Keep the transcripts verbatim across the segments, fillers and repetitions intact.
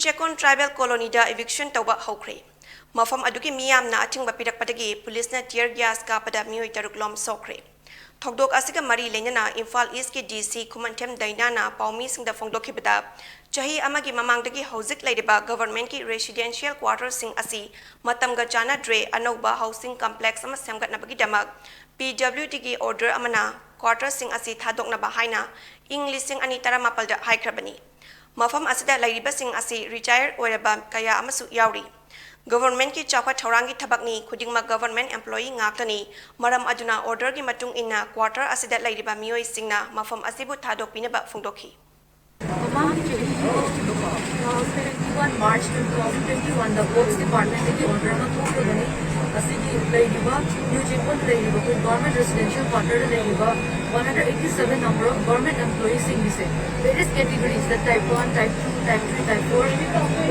ꯆꯦꯀꯣꯟ tribal ꯀꯣꯂꯣꯅꯤꯗ eviction ꯇꯧꯕ ꯍꯧꯈ꯭ꯔꯦ꯫ ꯃꯐꯝ ꯑꯗꯨꯒꯤ ꯃꯤꯌꯥꯝꯅ ꯑꯊꯤꯡꯕ ꯄꯤꯔꯛꯄꯗꯒꯤ ꯄꯨꯂꯤꯁꯅ ꯇꯤꯌꯔ ꯒ꯭ꯌꯥꯁ ꯀꯥꯞꯄꯗ ꯃꯤꯑꯣꯏ ꯇꯔꯨꯛ ꯂꯣꯝ ꯁꯣꯛꯈ꯭ꯔꯦ꯫ ꯊꯧꯗꯣꯛ ꯑꯁꯤꯒ ꯃꯔꯤ ꯂꯩꯅꯅ ꯏꯝꯐꯥꯜ ꯏꯁꯀꯤ ꯗꯤ ꯁꯤ ꯈꯨꯃꯟꯊꯦꯝ ꯗꯩꯅꯥꯅ ꯄꯥꯎꯃꯤꯁꯤꯡꯗ ꯐꯣꯡꯗꯣꯛꯈꯤꯕꯗ, ꯆꯍꯤ ꯑꯃꯒꯤ ꯃꯃꯥꯡꯗꯒꯤ ꯍꯧꯖꯤꯛ ꯂꯩꯔꯤꯕ ꯒꯚꯔꯟꯃꯦꯟꯠꯀꯤ ꯔꯦꯁꯤꯗꯦꯟꯁꯤꯌꯦꯜ ꯀ꯭ꯋꯥꯇꯔꯁꯤꯡ ꯑꯁꯤ ꯃꯇꯝꯒ ꯆꯥꯟꯅꯗ꯭ꯔꯦ, ꯑꯅꯧꯕ ꯍꯥꯎꯁꯤꯡ ꯀꯝꯄ꯭ꯂꯦꯛꯁ ꯑꯃ ꯁꯦꯝꯒꯠꯅꯕꯒꯤꯗꯃꯛ ꯄꯤ ꯗꯕ꯭ꯂꯤꯎ ꯗꯤꯒꯤ ꯑꯣꯔꯗꯔ ꯑꯃꯅ ꯀ꯭ꯋꯥꯇꯔꯁꯤꯡ ꯑꯁꯤ ꯊꯥꯗꯣꯛꯅꯕ ꯍꯥꯏꯅ ꯏꯪ ꯂꯤꯁꯤꯡ ꯑꯅꯤ ꯇꯔꯥꯃꯥꯄꯜꯗ ꯍꯥꯏꯈ꯭ꯔꯕꯅꯤ꯫ ꯃꯐꯝ ꯑꯁꯤꯗ ꯂꯩꯔꯤꯕꯁꯤꯡ ꯑꯁꯤ ꯔꯤꯇꯥꯌꯔ ꯑꯣꯏꯔꯕ ꯀꯌꯥ ꯑꯃꯁꯨ ꯌꯥꯎꯔꯤ꯫ ꯒꯚꯔꯟꯃꯦꯟꯠꯀꯤ ꯆꯥꯎꯈꯠ ꯊꯧꯔꯥꯡꯒꯤ ꯊꯕꯛꯅꯤ, ꯈꯨꯗꯤꯡꯃꯛ ꯒꯚꯔꯟꯃꯦꯟꯠ ꯑꯦꯝꯄ꯭ꯂꯣꯌꯤ ꯉꯥꯛꯇꯅꯤ꯫ ꯃꯔꯝ ꯑꯗꯨꯅ ꯑꯣꯔꯗꯔꯒꯤ ꯃꯇꯨꯡ ꯏꯟꯅ ꯀ꯭ꯋꯥꯇꯔ ꯑꯁꯤꯗ ꯂꯩꯔꯤꯕ ꯃꯤꯑꯣꯏꯁꯤꯡꯅ ꯃꯐꯝ ꯑꯁꯤꯕꯨ ꯊꯥꯗꯣꯛꯄꯤꯅꯕ ꯐꯣꯡꯗꯣꯛꯈꯤ꯫ ꯃꯃꯥꯡꯒꯤ ꯆꯍꯤꯒꯤ two thousand twenty one March two thousand twenty ꯋꯥꯟꯗ ꯋꯔꯛꯁ ꯗꯤꯄꯥꯔꯠꯃꯦꯟꯠꯇꯒꯤ ꯑꯣꯔꯗꯔ ꯑꯃ ꯊꯣꯛꯈ꯭ꯔꯕꯅꯤ꯫ ꯑꯁꯤꯒꯤ ꯂꯩꯔꯤꯕ ꯅ꯭ꯌꯨ ꯆꯦꯛꯀꯣꯟꯗ ꯂꯩꯔꯤꯕ ꯑꯩꯈꯣꯏ ꯒꯚꯔꯟꯃꯦꯟꯠ ꯔꯦꯁꯤꯗꯦꯟꯁꯤꯌꯦꯜ ꯀ꯭ꯋꯥꯇꯔꯗ ꯂꯩꯔꯤꯕ one hundred eighty seven number of government ꯑꯦꯝꯄ꯭ꯂꯣꯌꯤꯁꯤꯡꯒꯤꯁꯦ, ꯚꯦꯔꯤꯌꯁ ꯀꯦꯇꯦꯒꯣꯔꯤꯁꯇ, type one, type two, type three, type four,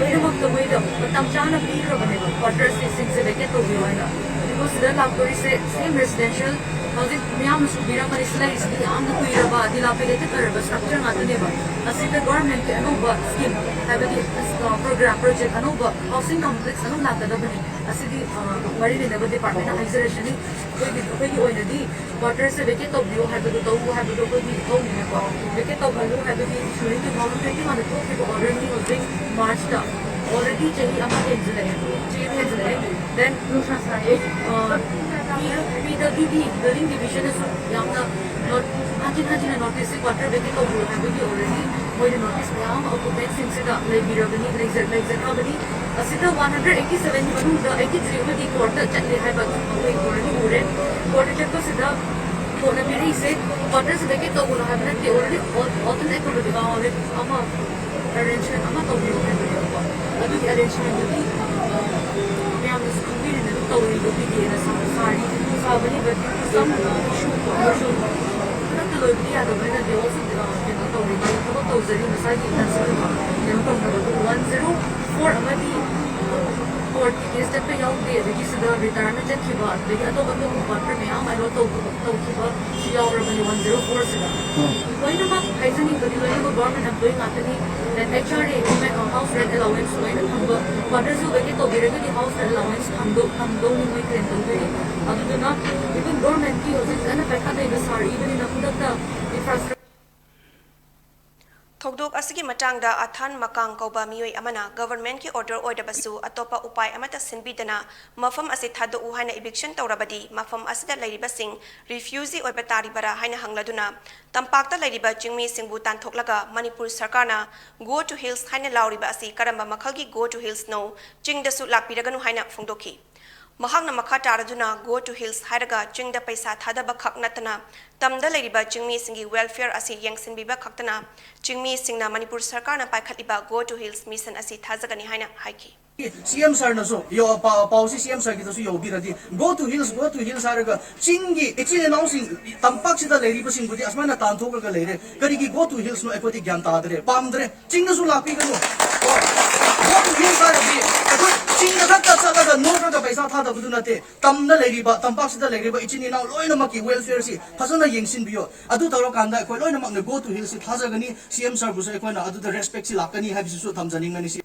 ꯂꯣꯏꯅꯃꯛꯇ ꯃꯣꯏꯗ ꯃꯇꯝ ꯆꯥꯅ ꯄꯤꯈ꯭ꯔꯕꯅꯦꯕ ꯀ꯭ꯋꯥꯇꯔꯁꯤꯡꯁꯦ ꯚꯦꯀꯦꯠ ꯇꯧꯕꯤꯌꯣ ꯍꯥꯏꯅ꯫ ꯑꯗꯨꯕꯨ ꯁꯤꯗ ꯂꯥꯛꯇꯣꯔꯤꯁꯦ ꯁꯦꯝ ꯔꯦꯁꯤꯗꯦꯟꯁꯤꯌꯦꯜ, ꯍꯧꯖꯤꯛ ꯃꯌꯥꯝꯅꯁꯨ ꯄꯤꯔꯝꯒꯅꯤ, ꯁꯤ ꯂꯩꯔꯤꯁꯤꯗꯤ ꯌꯥꯝꯅ ꯀꯨꯏꯔꯕ, ꯗꯤꯂꯥꯄꯤꯗꯦꯇꯦꯗ ꯑꯣꯏꯔꯕ ꯁ꯭ꯇ꯭ꯔꯛꯆꯔ ꯉꯥꯛꯇꯅꯦꯕ꯫ ꯑꯁꯤꯗ ꯒꯚꯔꯟꯃꯦꯟꯠꯀꯤ ꯑꯅꯧꯕ ꯁ꯭ꯀꯤꯝ, ꯍꯥꯏꯕꯗꯤ, ꯑ, ꯄ꯭ꯔꯣꯒ꯭ꯔꯥꯝ, ꯄ꯭ꯔꯣꯖꯦꯛ ꯑꯅꯧꯕ, ꯍꯥꯎꯁꯤꯡ ꯀꯝꯄ꯭ꯂꯦꯛꯁ ꯑꯅꯧꯕ ꯂꯥꯛꯀꯗꯕꯅꯤ꯫ ꯑꯁꯤꯒꯤ, ꯑ, ꯃꯔꯤ ꯂꯩꯅꯕ ꯗꯤꯄꯥꯔꯠꯃꯦꯟꯠꯅ ꯍꯥꯏꯖꯔꯁꯤꯅꯤ꯫ ꯑꯩꯈꯣꯏꯒꯤ, ꯑꯩꯈꯣꯏꯒꯤ ꯑꯣꯏꯅꯗꯤ ꯀ꯭ꯋꯥꯇꯔꯁꯦ ꯚꯦꯀꯦꯠ ꯇꯧꯕꯤꯌꯣ ꯍꯥꯏꯕꯗꯣ, ꯇꯧ ꯍꯥꯏꯕꯗꯣ ꯑꯩꯈꯣꯏꯒꯤ ꯏꯊꯧꯅꯤꯅꯀꯣ꯫ ꯚꯦꯀꯦꯠ ꯇꯧꯍꯜꯂꯨ ꯍꯥꯏꯕꯗꯤ ꯏꯁꯨ ꯇꯨ ꯊꯥꯎꯖꯟ ꯇ꯭ꯋꯦꯟꯇꯤ ꯋꯥꯟꯗ ꯊꯣꯛꯈꯤꯕ ꯑꯣꯔꯗꯔꯅꯤ, ꯍꯧꯖꯤꯛ ꯃꯥꯔꯆꯇ ꯑꯣꯜꯔꯦꯗꯤ ꯆꯍꯤ ꯑꯃ ꯍꯦꯟꯖꯤꯜꯂꯛꯑꯦ, ꯆꯍꯤ ꯑꯃ ꯍꯦꯟꯖꯤꯜꯂꯛꯑꯦ꯫ ꯗꯦꯟ, ꯅꯨꯡꯁꯥ ꯁꯥꯏꯌꯦ꯫ ꯑ, ꯄꯤ, ꯄꯤ ꯗꯕ꯭ꯂꯤꯎ ꯗꯤ ꯕꯤꯜꯗꯤꯡ ꯗꯤꯕꯤꯖꯟꯅꯁꯨ ꯌꯥꯝꯅ ꯅꯣꯠ-, ꯍꯟꯖꯤꯟ ꯍꯟꯖꯤꯟꯅ ꯅꯣꯇꯤꯁꯁꯦ ꯀ꯭ꯋꯥꯇꯔ ꯚꯦꯀꯦꯠ ꯇꯧꯕꯤꯌꯣ ꯍꯥꯏꯕꯒꯤ ꯑꯣꯜꯔꯦꯗꯤ ꯃꯣꯏꯅ ꯅꯣꯇꯤꯁ ꯃꯌꯥꯝ ꯑꯃ ꯑꯣꯀꯨꯄꯦꯟꯁꯤꯡꯁꯤꯗ ꯂꯩꯕꯤꯔꯕꯅꯤ, ꯂꯩꯖ-, ꯂꯩꯖꯈ꯭ꯔꯕꯅꯤ꯫ ꯑꯁꯤꯗ ꯋꯥꯟ ꯍꯟꯗ꯭ꯔꯦꯠ ꯑꯩꯠꯇꯤ ꯁꯚꯦꯟꯒꯤ ꯃꯅꯨꯡꯗ ꯑꯩꯠꯇꯤ ꯊ꯭ꯔꯤ ꯑꯃꯗꯤ ꯀꯣꯔꯠꯇ ꯆꯠꯂꯦ ꯍꯥꯏꯕ ꯑꯩꯈꯣꯏ ꯑꯣꯜꯔꯦꯗꯤ ꯎꯔꯦ꯫ ꯀꯣꯔꯠꯇ ꯆꯠꯄꯁꯤꯗ ꯀꯣꯔꯠꯅ ꯄꯤꯔꯛꯏꯁꯦ ꯀ꯭ꯋꯥꯇꯔꯁꯦ ꯚꯦꯀꯦꯠ ꯇꯧꯒꯅꯨ ꯍꯥꯏꯕ ꯅꯠꯇꯦ, ꯑꯣꯜꯔꯦꯗꯤ ꯑꯣꯜ-, ꯑꯣꯜꯇꯔꯅꯦꯠ ꯀꯝꯃ꯭ꯌꯨꯅꯤꯇꯤ, ꯑ, ꯑꯃ ꯑꯦꯔꯦꯟꯖꯃꯦꯟꯠ ꯑꯃ ꯇꯧꯕꯤꯌꯣ ꯍꯥꯏꯕꯅꯦꯕꯀꯣ꯫ ꯑꯗꯨꯒꯤ ꯑꯦꯔꯦꯟꯖꯃꯦꯟꯠꯇꯨꯗꯤ, ꯑ, ꯃꯌꯥꯝꯅꯁꯨ ꯈꯪꯕꯤꯔꯤꯅꯦ, ꯑꯗꯨꯝ ꯇꯧꯔꯤꯗꯣ ꯄꯤꯒꯦꯅ ꯁꯥ-, ꯁꯥꯔꯤ꯫ ꯁꯥꯕꯅꯤꯕ ꯁꯝ ꯏꯁꯨ ꯀꯃꯔꯁꯤꯌꯦꯜ ꯈꯨꯗꯛꯇ ꯂꯣꯏꯕꯗꯤ ꯌꯥꯗꯕꯅꯤꯅ ꯗꯦ ꯑꯣꯜꯁꯣ, ꯑ, ꯀꯩꯅꯣ ꯇꯧꯔꯤ, ꯃꯥꯒꯤ ꯊꯕꯛ ꯇꯧꯖꯔꯤ, ꯃꯁꯥꯒꯤ ꯀꯟꯁꯔꯟ ꯀꯩꯅꯣ ꯇꯧꯅꯕꯗꯣ꯫ ꯋꯥꯟ ꯖꯦꯔꯣ ꯐꯣꯔ ꯑꯃꯗꯤ ꯀꯣꯔꯠꯀꯤ ꯀꯦꯁ ꯆꯠꯄ ꯌꯥꯎꯗꯦ, ꯑꯗꯒꯤ ꯁꯤꯗ ꯔꯤꯇꯥꯌꯔꯃꯦꯟꯠ ꯆꯠꯈꯤꯕ, ꯑꯗꯒꯤ ꯑꯇꯣꯞ ꯑꯇꯣꯞꯄ ꯀ꯭ꯋꯥꯇꯔ ꯃꯌꯥꯝ ꯑꯃ ꯑꯦꯂꯣꯠ ꯇꯧꯈꯤꯕ, ꯇꯧꯈꯤꯕꯁꯨ ꯌꯥꯎꯔꯕꯅꯤ ꯋꯥꯟ ꯖꯦꯔꯣ ꯐꯣꯔꯁꯤꯗ꯫ ꯎꯝ꯫ ꯂꯣꯏꯅꯃꯛ ꯍꯥꯏꯖꯅꯤꯡꯕꯗꯤ ꯂꯣꯏꯅꯃꯛ ꯒꯚꯔꯟꯃꯦꯟꯠ ꯑꯦꯝꯄ꯭ꯂꯣꯌꯤ ꯉꯥꯛꯇꯅꯤ꯫ Then H R A, government, uh, House rent allowance ꯂꯣꯏꯅ ꯐꯪꯕ, quarter ꯁꯨ vacate ꯇꯧꯕꯤꯔꯒꯗꯤ house rent allowance ꯐꯪꯗꯧ ꯐꯪꯗꯧꯅꯤ, ꯃꯣꯏ claim ꯇꯧꯗꯣꯏꯅꯤ꯫ ꯑꯗꯨꯗꯨꯅ even government ꯀꯤ ꯍꯧꯖꯤꯛ ꯀꯟꯅ ꯄꯩꯈꯥ ꯂꯩꯕ ꯁꯥꯔꯤꯕꯅꯤꯅ ꯈꯨꯗꯛꯇ infrastructure ꯊꯧꯗꯣꯛ ꯑꯁꯤꯒꯤ ꯃꯇꯥꯡꯗ ꯑꯊꯥꯟ ꯃꯀꯥꯡ ꯀꯧꯕ ꯃꯤꯑꯣꯏ ꯑꯃꯅ government ꯀꯤ order ꯑꯣꯏꯔꯕꯁꯨ ꯑꯇꯣꯞꯄ ꯎꯄꯥꯏ ꯑꯃꯠꯇ ꯁꯤꯟꯕꯤꯗꯅ ꯃꯐꯝ ꯑꯁꯤ ꯊꯥꯗꯣꯛꯎ ꯍꯥꯏꯅ eviction ꯇꯧꯔꯕꯗꯤ ꯃꯐꯝ ꯑꯁꯤꯗ ꯂꯩꯔꯤꯕꯁꯤꯡ refugee ꯑꯣꯏꯕ ꯇꯥꯔꯤꯕꯔꯥ ꯍꯥꯏꯅ ꯍꯪꯂꯗꯨꯅ ꯇꯝꯄꯥꯛꯇ ꯂꯩꯔꯤꯕ ꯆꯤꯡꯃꯤꯁꯤꯡꯕꯨ ꯇꯥꯟꯊꯣꯛꯂꯒ ꯃꯅꯤꯄꯨꯔ ꯁꯔꯀꯥꯔꯅ go to hills ꯍꯥꯏꯅ ꯂꯥꯎꯔꯤꯕ ꯑꯁꯤ ꯀꯔꯝꯕ ꯃꯈꯜꯒꯤ go to hills ꯅꯣ? ꯆꯤꯡꯗꯁꯨ ꯂꯥꯛꯄꯤꯔꯒꯅꯨ ꯍꯥꯏꯅ ꯐꯣꯡꯗꯣꯛꯈꯤ꯫ ꯃꯍꯥꯛꯅ ꯃꯈꯥ ꯇꯥꯔꯗꯨꯅ go to hills ꯍꯥꯏꯔꯒ ꯆꯤꯡꯗ ꯄꯩꯁꯥ ꯊꯥꯗꯕ ꯈꯛ ꯅꯠꯇꯅ ꯇꯝꯗ ꯂꯩꯔꯤꯕ ꯆꯤꯡꯃꯤꯁꯤꯡꯒꯤ welfare ꯑꯁꯤ ꯌꯦꯡꯁꯤꯟꯕꯤꯕ ꯈꯛꯇꯅ ꯆꯤꯡꯃꯤꯁꯤꯡꯅ ꯃꯅꯤꯄꯨꯔ ꯁꯔꯀꯥꯔꯅ ꯄꯥꯏꯈꯠꯂꯤꯕ go to hills mission ꯑꯁꯤ ꯊꯥꯖꯒꯅꯤ ꯍꯥꯏꯅ ꯍꯥꯏꯈꯤ꯫ ꯁꯤ ꯑꯦꯝ ꯁꯥꯔꯅꯁꯨ ꯌꯧ-, ꯄꯥ-, ꯄꯥꯎꯁꯤ ꯁꯤ M ꯁꯥꯔꯒꯤꯗꯁꯨ ꯌꯧꯕꯤꯔꯗꯤ, go to hills, go to hills ꯍꯥꯏꯔꯒ ꯆꯤꯡꯒꯤ ꯏꯆꯤꯜ ꯏꯅꯥꯎꯁꯤꯡ, ꯇꯝꯄꯥꯛꯁꯤꯗ ꯂꯩꯔꯤꯕꯁꯤꯡꯕꯨꯗꯤ ꯑꯁꯨꯃꯥꯏꯅ ꯇꯥꯟꯊꯣꯛꯂꯒ ꯂꯩꯔꯦ, ꯀꯔꯤꯒꯤ go to hills ꯅꯣ ꯑꯩꯈꯣꯏꯗꯤ ꯒ꯭ꯌꯥꯟ ꯇꯥꯗ꯭ꯔꯦ, ꯄꯥꯝꯗ꯭ꯔꯦ꯫ ꯆꯤꯡꯗꯁꯨ ꯂꯥꯛꯄꯤꯒꯅꯨ꯫ ꯀꯣ? Go to hills ꯍꯥꯏꯔꯗꯤ ꯑꯩꯈꯣꯏ ꯆꯤꯡꯗ ꯈꯛꯇ ꯆꯠꯂꯒ ꯅꯣꯛꯂꯒ ꯄꯩꯁꯥ ꯊꯥꯗꯕꯗꯨ ꯅꯠꯇꯦ꯫ ꯇꯝꯗ ꯂꯩꯔꯤꯕ, ꯇꯝꯄꯥꯛꯁꯤꯗ ꯂꯩꯔꯤꯕ ꯏꯆꯤꯟ ꯏꯅꯥꯎ ꯂꯣꯏꯅꯃꯛꯀꯤ welfare ꯁꯤ ꯐꯖꯅ ꯌꯦꯡꯁꯤꯟꯕꯤꯌꯣ꯫ ꯑꯗꯨ ꯇꯧꯔꯀꯥꯟꯗ ꯑꯩꯈꯣꯏ ꯂꯣꯏꯅꯃꯛꯅ go to hills ꯁꯤ ꯊꯥꯖꯒꯅꯤ, ꯁꯤ ꯑꯦꯝ ꯁꯥꯔꯕꯨꯁꯨ ꯑꯩꯈꯣꯏꯅ ꯑꯗꯨꯗ respect ꯁꯤ ꯂꯥꯛꯀꯅꯤ ꯍꯥꯏꯕꯁꯤꯁꯨ ꯊꯝꯖꯅꯤꯡꯒꯅꯤ꯫ ꯁꯤ